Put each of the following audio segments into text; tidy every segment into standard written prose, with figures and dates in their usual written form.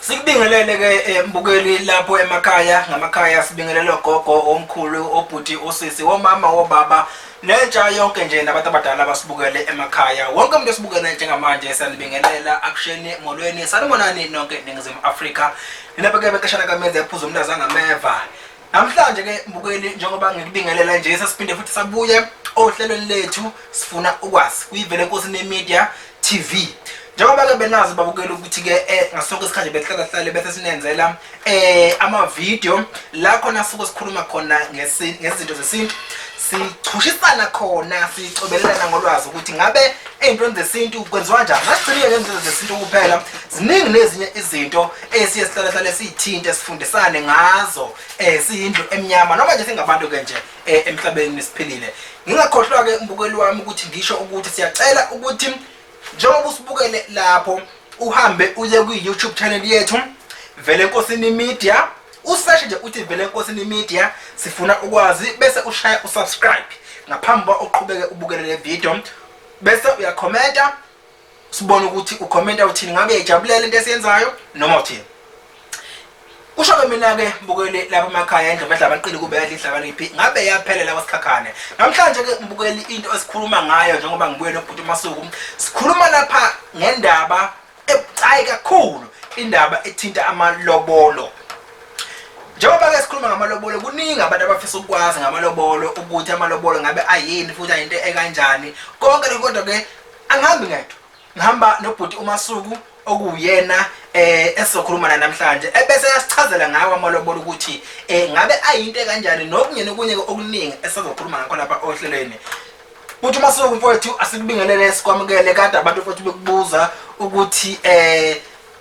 Sikubingelele ke mbukeli lapho emakhaya ngamakhaya, sibingelele ogogo, omkhulu, obhuti, osisi, omama, obaba nentsha yonke nje nabantu abadala abasibukele emakhaya. Wonke umuntu osibukele njengamanje siyanibingelela, akusheni, molweni, sanibonani nonke Ningizimu Afrika. Nina beke bekeshana kamenze ephuza umntaza ngameva. Namhlanje ke mbukeli, njengoba ngikubingelela nje, sesiphinde futhi sabuye ohlelweni lethu Sifuna Ukwazi kuyivele Enkosini Media TV. Njengoba ke benazi babukela ukuthi ke ngasonke isikhathi behlala hlale bese sinenzela ama video la khona suke sikhuluma khona ngezinto zesintu, sichushisana khona, sicobelelana ngolwazi ukuthi ngabe ey'ntweni zesintu kwenziwa kanjani. Asigcinile ngezinto zesintu kuphela, ziningi nezinye izinto esiye sihlale hlale siyithinte, sifundisane ngazo siyindlu emnyama noma nje singabantu ke nje emhlabeni siphilile. Ngingakhohlwa ke mbukeli wami ukuthi ngisho ukuthi siyacela ukuthi njengoba usibukele lapho uhambe uye kwi-YouTube channel yethu Vele Enkosini Media, useshe nje uthi Vele Enkosini Media Sifuna Ukwazi, bese ushaya usubscribe ngaphambi kwa uqhubeke ubukele le video, bese uyakhomenta sibone ukuthi ukhomenta uthini, ngabe uyayijabulela into esiyenzayo noma uthini. Kusho-ke mina-ke mbukeli lapha emakhaya, indlovu edla abaqili kube yadla ihlakaniphi ngabe yaphelela kwasikhakhane. Namhlanje-ke mbukeli, into esikhuluma ngayo njengoba ngibuye nobhuti Masuku, sikhuluma lapha ngendaba ebucayi kakhulu, indaba ethinta amalobolo. Njengoba-ke sikhuluma ngamalobolo, kuningi abantu abafisa ukwazi ngamalobolo, ukuthi amalobolo ngabe ayini futhi ayinto ekanjani konke lokho. Kodwa-ke angihambi ngedwa, ngihamba nobhuti uMasuku okuwuyena esizokhuluma naye namhlanje, ebese yasichazela ngawo amalobolo ukuthi ngabe ayinto ekanjani nokunye nokunye okuningi esizokhuluma ngakho lapha ohlelweni. Bhuti uMasuku mfowethu, asikubingelele, sikwamukele. Kade abantu mfowethu bekubuza ukuthi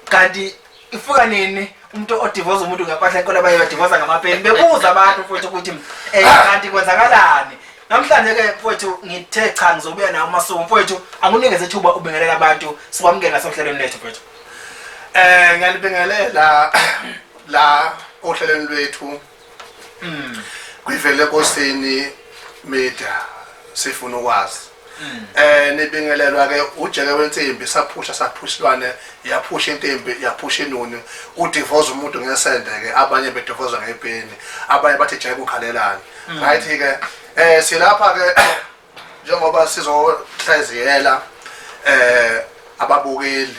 kanti ifuka nini umuntu odivoza umuntu ngempahla enkolo, abanye badivoza ngamapeni. Bebuza abantu mfowethu ukuthi kanti kwenzakalani. Namhlanje ke mfowethu ngithe cha, ngizobuya nawo uMasuku mfowethu, angunikeze ithuba ubingelela abantu, sikwamukele nasohlelweni lethu mfowethu. Ngiyalibingelela la ohlelweni lwethu kwivele Enkosini Media Sifuna Ukwazi. Nibingelelwa ke ujeke wensimbi, saphusha saphushilwane, yaphusha intimbi, yaphusha inuni. Udivoza umuntu ngesende ke, abanye bedivoza ngepeni, abanye bathi jeke ukhalelani. Right ke, silapha ke njengoba sizohlaziyela ababukeli,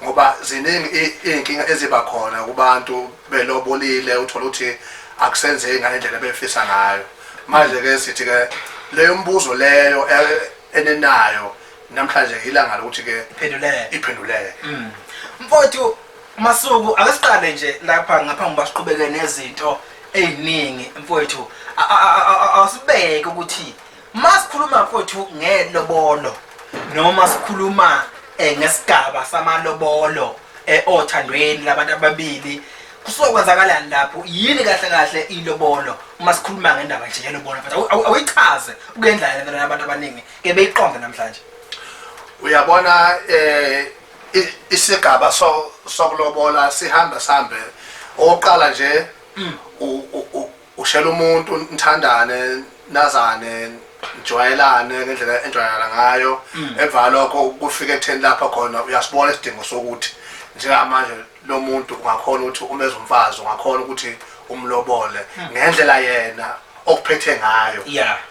ngoba ziningi iy'nkinga eziba khona kubantu belobolile, uthola ukuthi akusenzeki ngalendlela befisa ngayo. Manje ke sithi ke leyo mbuzo leyo enenayo namhlanje ilanga lokuthi ke iphenduleke, iphenduleke. Mfowethu Masuku, ake siqale nje lapha ngaphambi kuba siqhubeke nezinto ey'ningi mfowethu. Awusibeke ukuthi masikhuluma mfowethu ngelobolo noma sikhuluma ngesigaba samalobolo othandweni labantu ababili, kusuke kwenzakalani lapho? Yini kahle kahle ilobolo uma sikhuluma ngendaba nje yelobolo mfowethu? Awuyichaze ukuyendlala lento abantu abaningi ke beyiqonde namhlanje. Uyabona, isigaba sokulobola sihamba sambe okokuqala nje ushela umuntu, nithandane, nazane, nijwayelane ngendlela enjwayelana ngayo. Emva lokho kufika ekutheni lapha khona uyasibona isidingo sokuthi njengamanje lo muntu ungakhona ukuthi umeze umfazi, ungakhona ukuthi umlobole ngendlela yena okuphethe ngayo.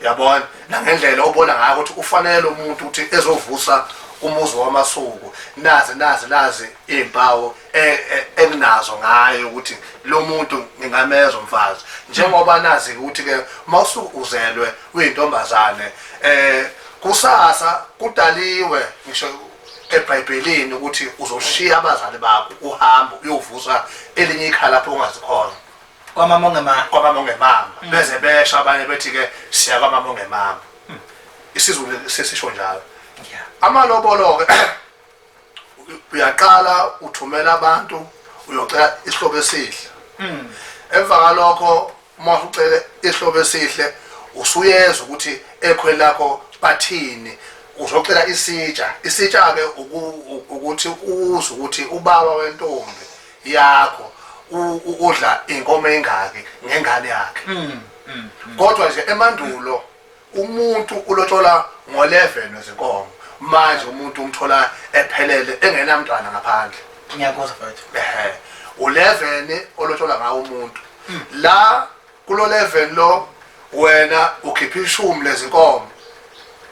Yabona, nangendlela obona ngayo ukuthi ufanele umuntu ukuthi ezovusa umuzi wamasuku. Nazi nazi nazi iy'mpawu enginazo ngayo ukuthi lo muntu ngingameza umfazi, njengoba nazi ukuthi-ke uma usuke uzelwe uyintombazane, kusasa kudaliwe ngisho eBhayibhelini ukuthi uzoshiya abazali bakho uhambe uyovusa elinye ikhala lapho ungazi khona. Kwamama ongemama. Kwamama ongemama. Beze besho abanye bethi-ke siya kwamama ongemama, isiZulu sesisho njalo. Amalobolo-ke, uyaqala uthumela abantu uyocela isihlobo esihle. Emva kwalokho uma usucele isihlobo esihle, usuyezwa ukuthi ekhweni lakho bathini, uzocela isitsha. Isitsha-ke ukuthi uzwe ukuthi ubaba wentombi yakho udla inkomo engaki ngengane yakhe. Kodwa nje emandulo umuntu ulotshola ngo-11 wezinkomo, manje umuntu umthola ephelele engenamntwana ngaphandle. Ngiyakuzwa mfowethu. Ehe. U11 olotsholwa ngawo umuntu. La kulo 11 lo wena ukhipha ishumi lezinkomo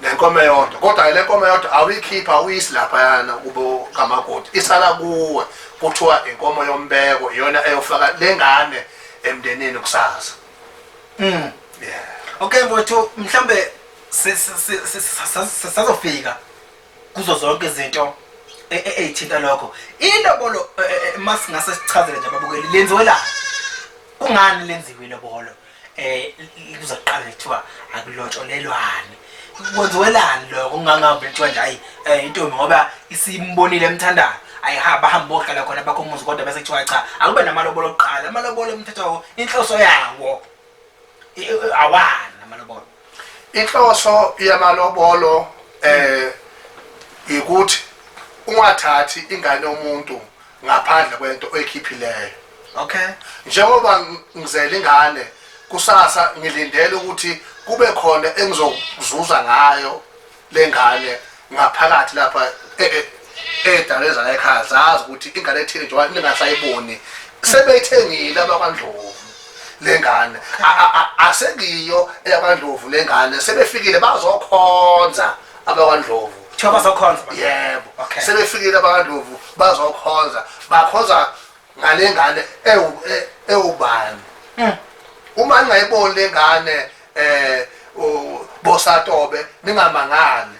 nenkomo eyodwa, kodwa le nkomo eyodwa awuyikhipha, awuyisi laphayana kubo kamakoti, isala kuwe. Kuthiwa inkomo yombeko, iyona eyofaka lengane emndenini kusasa. Yeah. Okay mfowethu, mhlambe sazofika kuzo zonke izinto ey'thinta lokho. Ilobolo, masingase sichazele nje ababukeli, lenziwelani? Kungani lenziwe ilobolo? Kuze kuqale kuthiwa akulotsholelwane, kwenziwelani lokho? Kungangabe kuthiwa nje hayi, intombi ngoba isimbonile emthandayo ayihamba ahambe bohlala khona bakho umuzi, kodwa bese kuthiwa cha, akube namalobolo okuqala. Amalobolo emthetho inhloso yawo awani amalobolo? Inhloso yamalobolo ukuthi ungathathi ingane yomuntu ngaphandle kwento oyikhiphileyo. Njengoba ngizele ingane kusasa, ngilindele ukuthi kube khona engizokuzuza ngayo lengane ngaphakathi lapha edalwe la ekhaya, zazi ukuthi ingane ethile njengoba ningasayiboni sebeyithengile abakwaNdlovu lengane, asekiyo eyakwaNdlovu lengane, sebefikile bazokhonza abakwaNdlovu. Kuthiwa bazokhonza? Yebo. Sebefikile abakwaNdlovu bazokhonza, bakhonza ngale ngane ewubani. Uma ningayiboni lengane bosatobe, ningamangali,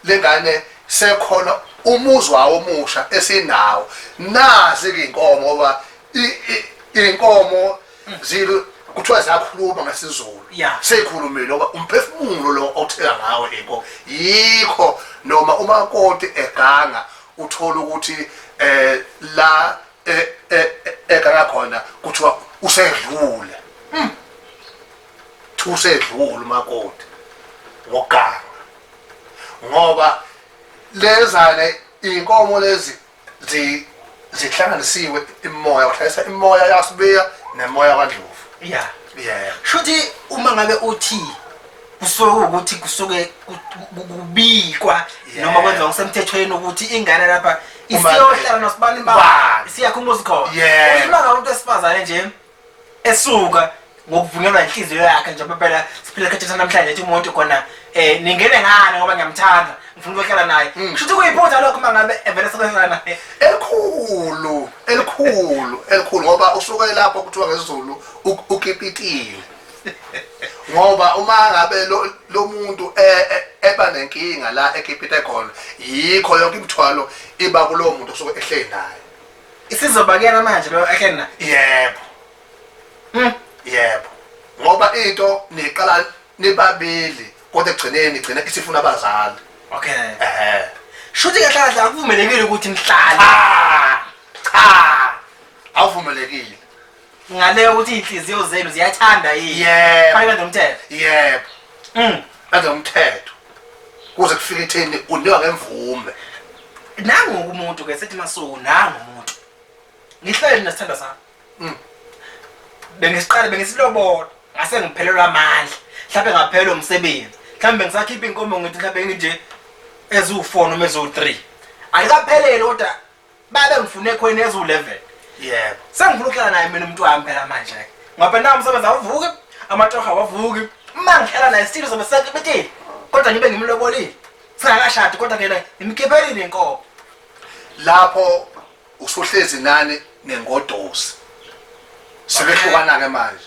lengane sekhona umuzi wawo omusha esinawo. Nazi ke inkomo, ngoba inkomo zilo kuthiwa ziyakhuluma ngesiZulu. Seyikhulumile, ngoba umphefumulo lo otheka ngawo inkomo. Yikho noma umakoti eganga uthola ukuthi la eganga khona kuthiwa usedlule. Usedlule umakoti ngoganga, ngoba lezane inkomo lezi zihlanganisiwe imoya, wahlanganisa imoya yaSibiya nemoya kaNdlovu. Yeah. Shuthi uma ngabe uthi kusuke ukuthi kusuke kubikwa noma kwenziwa ngokusemthethweni ukuthi ingane lapha isiyohlala nosibani bani, isiyakha umuzi khona. Uma ngabe umuntu wesifazane nje esuka ngokuvunyelwa inhliziyo yakhe, njengoba phela siphila esikhathini sanamhlanje, ethi umuntu khona ningene ngani ngoba ngiyamthanda, ngifuna ukuhlala naye. Kusho ukuthi kuyiphutha lokho uma ngabe evele sebehlala naye. Elikhulu, elikhulu, elikhulu, ngoba usuke lapho kuthiwa ngesiZulu ukipitile. Ngoba uma ngabe lo muntu eba nenkinga la ekipite khona, yikho yonke imithwalo iba kulowo muntu osuke ehleli naye. Isizoba kuyena manje lo ehleli naye. Yebo. Yebo. Ngoba into niqala nibabili, kodwa ekugcineni igcina isifuna abazali. Shuthi kahle kahle akuvumelekile ukuthi nihlale. Cha. Awuvumelekile. Ngale ukuthi inhliziyo zenu ziyathanda yini? Yebo. Fanele benze umthetho. Yebo. Benze umthetho. Kuze kufike etheni unikwa ngemvume. Nangu umuntu ke sethi masuku, nangu umuntu. Ngihleli nesithanda sami. Bengisiqale bengisilobola, ngase ngiphelelwa amandla. Mhlawumbe ngaphelelwa umsebenzi. Mhlawumbe ngisakhipha inkomo, ngithi mhlawumbe nginje eziwu4 noma eziwu3. Ayikapheleli, kodwa babe ngifune ekhweni eziwu11. Sengifuna ukuhlala naye mina umuntu wami phela manje. Ngoba nawo umsebenzi awuvuki, amatoho awavuki. Uma ngihlala naye still zobe sekibetile. Kodwa ngibe ngimlobolile. Singakashadi, kodwa ngena ngimkhiphelile inkomo. Lapho usuhlezi nani nengodosi. Sekehlukana ke manje.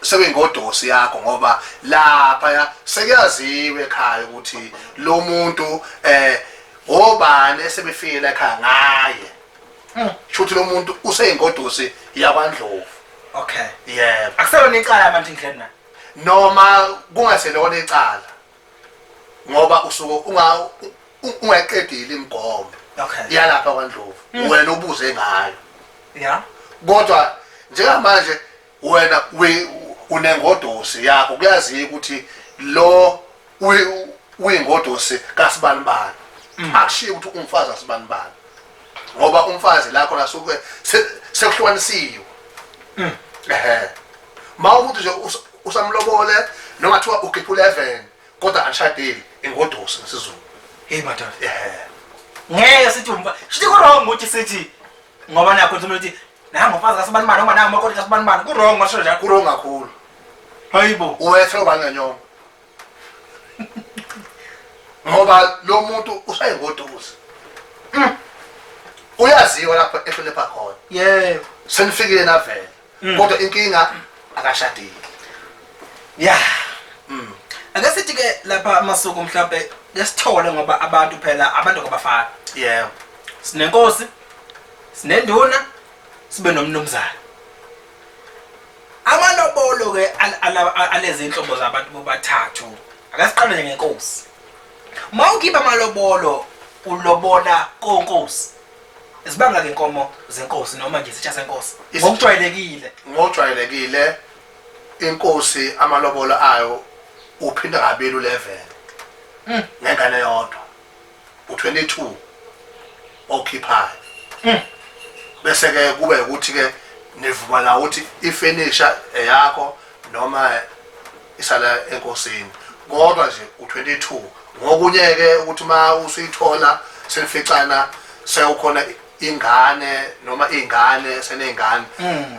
Sekuyingodosi yakho, ngoba lapha ya sekuyaziwe ekhaya ukuthi lo muntu obani esebefikile ekhaya ngaye. Shuthi lo muntu useyingodosi yakwaNdlovu. Yebo. Akuselona icala manje ngihleli naye. Noma kungaselona icala, ngoba usuke ungayiqedile imigomo yalapha kwaNdlovu, wena ubuze ngayo. Kodwa njengamanje wena unengodosi yakho, kuyaziwa ukuthi lo uyingodosi kasibanibani. Akushiyo ukuthi umfazi asibanibani, ngoba umfazi lakho lasuke sekuhlukanisiwe. Ma umuntu nje usamlobole noma kuthiwa ukhipha u11 kodwa anishadile, ingodosi ngesiZulu. Hey madoda. Ngeke sithi umfa. Shithi ku wrong ukuthi sithi ngoba nakho nje ukuthi Nangu umfazi kasibanibani noma nangu umakoti kasibanibani, ku-wrong masho njalo. Ku-wrong kakhulu. Hayibo. Uwethe ubani ngenyongo. Ngoba lo muntu usayingoduze. Uyaziwa lapho ehlonipha khona. Yebo. Senifikile navela. Kodwa inkinga akashadile. Ya. Ake sithi ke lapha amasuku mhlambe lesithole ngoba abantu phela abantu kabafana. Yebo. Sinenkosi, sinenduna, sibe nomnumzane. Amalobolo ke alezi inhlobo zabantu bobathathu. Ake siqale nje ngenkosi. Uma ukhipha amalobolo ulobola konkosi. Izibanga ke inkomo zenkosi noma nje isitsha senkosi. Ngokujwayelekile. Ngokujwayelekile inkosi amalobolo ayo uphinda kabili u11. Ngengane yodwa. U22 okhiphayo. Bese ke kube ukuthi ke nivuma la ukuthi ifenisha eyakho noma isala enkosini. Kodwa nje u22 ngokunye ke ukuthi uma usuyithola senificana sewukhona ingane noma ingane senezingane,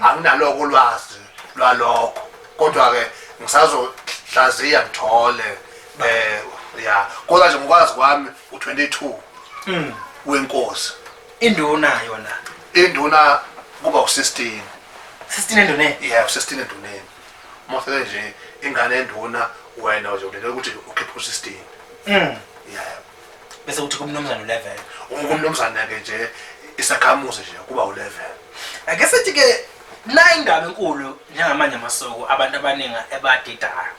anginaloko ulwazi lwalokho, kodwa ke ngisazohlaziya ngithole ya, kodwa nje ngokwazi kwami u22 wenkosi. Induna yona? Induna kuba u16. 16 enduneni? Yeah, u16 enduneni. Uma usele nje ingane enduna, wena nje ulindele ukuthi ukhiphe u16. Yeah. Bese kuthi kumnumzane u11. Umnumzane ke nje isakhamuzi nje kuba u11. Ake sithi ke la indaba enkulu njengamanje amasoko abantu abaningi ebadidayo.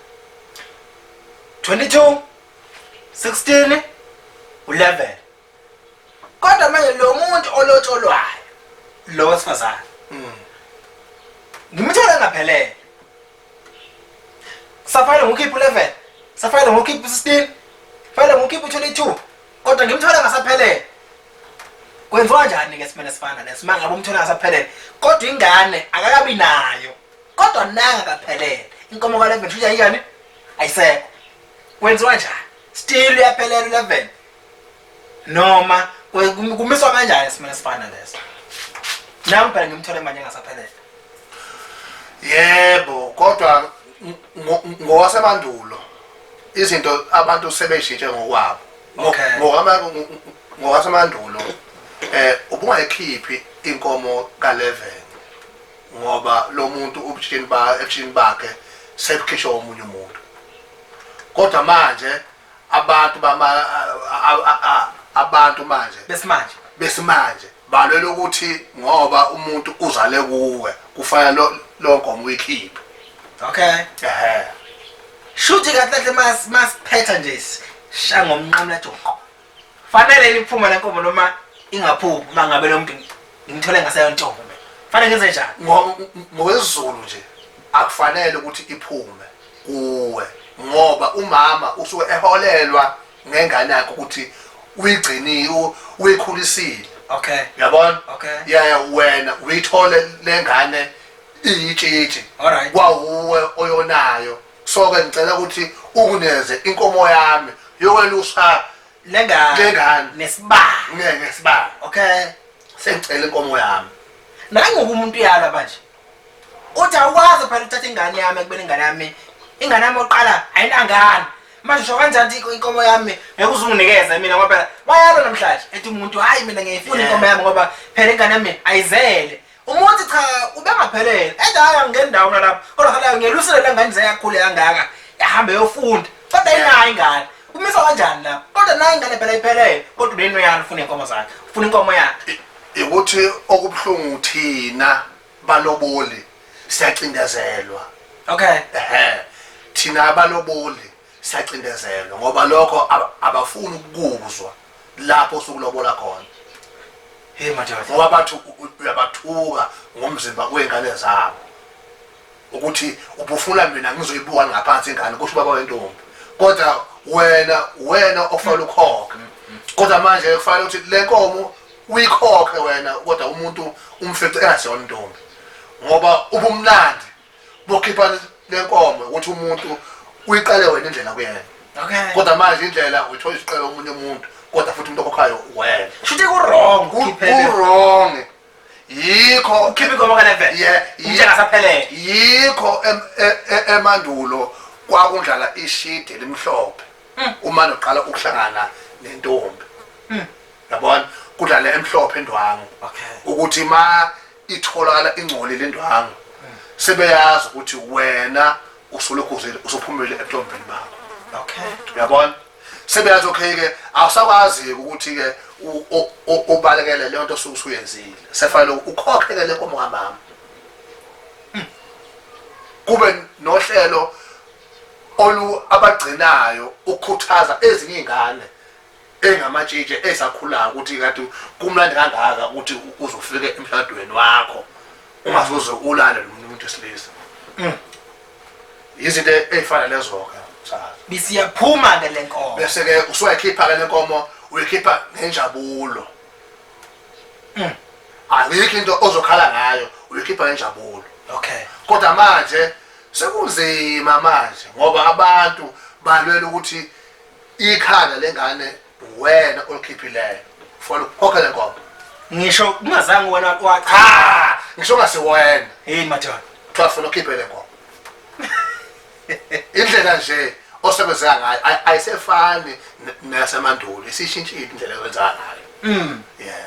22, 16, 11. Kodwa manje lo muntu olotsholwayo lo wesifazane ngimthola ngaphelele. Safanele ngokukhipha u11, safanele ngokukhipha u16, fanele ngokukhipha u22, kodwa ngimthola ngasaphelele. Kwenziwa kanjani ke simene sifana leso uma ngabe umthola ngasaphelele kodwa ingane akakabi nayo, kodwa nanga kaphelele inkomo ka-11 shuthi ayiyani, ayisekho? Kwenziwa njani? Still uyaphelela u-11 noma kumiswa kanjani esimene sifana leso? Nami phela ngimthole manje engasaphelele. Yebo, kodwa ngowasemandulo izinto abantu sebeshintshe ngokwabo. Ngokwasemandulo ubungayikhiphi inkomo ka-11 ngoba lo muntu ubutshini ba ebutshini bakhe sebukhishwa omunye umuntu. Kodwa manje abantu bama abantu manje besimanje besimanje balwela ukuthi ngoba umuntu uzale kuwe kufanele lo nkomo uyikhiphe. Ehhe. Shuthi kahle kahle masiphetha nje sha ngomnqamla jonqo, fanele liphume le nkomo noma ingaphumi? Uma ngabe lo muntu ngimthole ngaseyontombi, fanele ngenze njani? NgokwesiZulu nje akufanele ukuthi iphume kuwe ngoba umama usuke eholelwa ngengane yakhe ukuthi uyigcinile, uyikhulisile. Uyabona? Okay. Yeah, wena uyithole lengane iyitshitshi. Kwawuwe oyonayo. So ke ngicela ukuthi ukuneze inkomo yami yokwelusa lengane lengane nesibani. Ngesibani. Sengicela inkomo yami. Nangoku umuntu uyala manje. Uthi awukwazi phela ukuthatha ingane yami ekubeni ingane yami oqala ayinangane. Manje usho kanjani ukuthi inkomo yami ngeke uzunginikeze mina, ngoba phela bayalo namhlanje ethi umuntu hayi mina ngiyayifuna inkomo yami ngoba phela ingane yami ayizele. Umuntu cha ubengaphelele. Ethi hayi angingeni ndawo nalapho. Kodwa phela ngelusile le ngane ize yakhula kangaka. Yahamba yofunda. Kodwa ayinayo ingane. Kumisa kanjani lapho? Kodwa nayo ingane phela iphelele. Kodwa uneni uyala ufuna inkomo zakhe. Ufuna inkomo yakhe. Ukuthi okubuhlungu thina baloboli siyacindezelwa. Ehhe. Thina abaloboli siyacindezelwa ngoba lokho abafuni ukukuzwa lapho osukulobola khona. Hey madoda. Ngoba bathi uyabathuka ngomzimba wey'ngane zabo. Ukuthi ubufuna mina ngizoyibuka ngaphansi ingane, kusho ubaba wentombi. Kodwa wena okufanele ukhokhe. Kodwa manje kufanele ukuthi le nkomo uyikhokhe wena, kodwa umuntu umfice engasiyona intombi. Ngoba ubumnandi bokhipha le nkomo ukuthi umuntu uyiqale wena indlela kuyena. Kodwa manje indlela uyithola isiqela omunye umuntu, kodwa futhi umuntu okhokhayo wena. Shuthi ku wrong Ku wrong. Yikho Ukhipha inkomo ka-11. Yeah. Umtshe ngasaphelele. Yikho emandulo kwakundlala ishidi elimhlophe uma noqala ukuhlangana nentombi. Yabona, kudlala emhlophe indwangu. Ukuthi ma itholakala ingcolile indwangu, sebeyazi ukuthi wena usulokhuzile, usuphumile ebuntombini bakho. Uyabona, sebeyazi, okay ke, awusakwazi ukuthi ke ubalekele leyo nto osuke usuyenzile, sefanele ukhokhe ke le nkomo kamama, kube nohlelo olu abagcinayo ukukhuthaza ezinye izingane engamatshitshi esakhulayo ukuthi kade kumnandi kangaka ukuthi uzofika emshadweni wakho ungazuze ulale nomunye umuntu wesilisa. Izinto ey'fana lezo-ke, msakazi. Bisiyaphuma ke le nkomo. Bese ke usuyayikhipha ke lenkomo, uyikhipha ngenjabulo. Ayikho into ozokhala ngayo, uyikhipha ngenjabulo. Kodwa manje sekunzima manje ngoba abantu balwela ukuthi ikhanda lengane wena olikhiphileyo, kufanele ukhokhe le nkomo. Ngisho kungazange wena wacha. Cha, ngisho ungasiwena. Yini madoda? Kuthiwa funa ukhiphe le nkomo. Indlela nje osebenzeka ngayo ayisefani neyasemandulo, isishintshile indlela ekwenzeka ngayo. Yeah.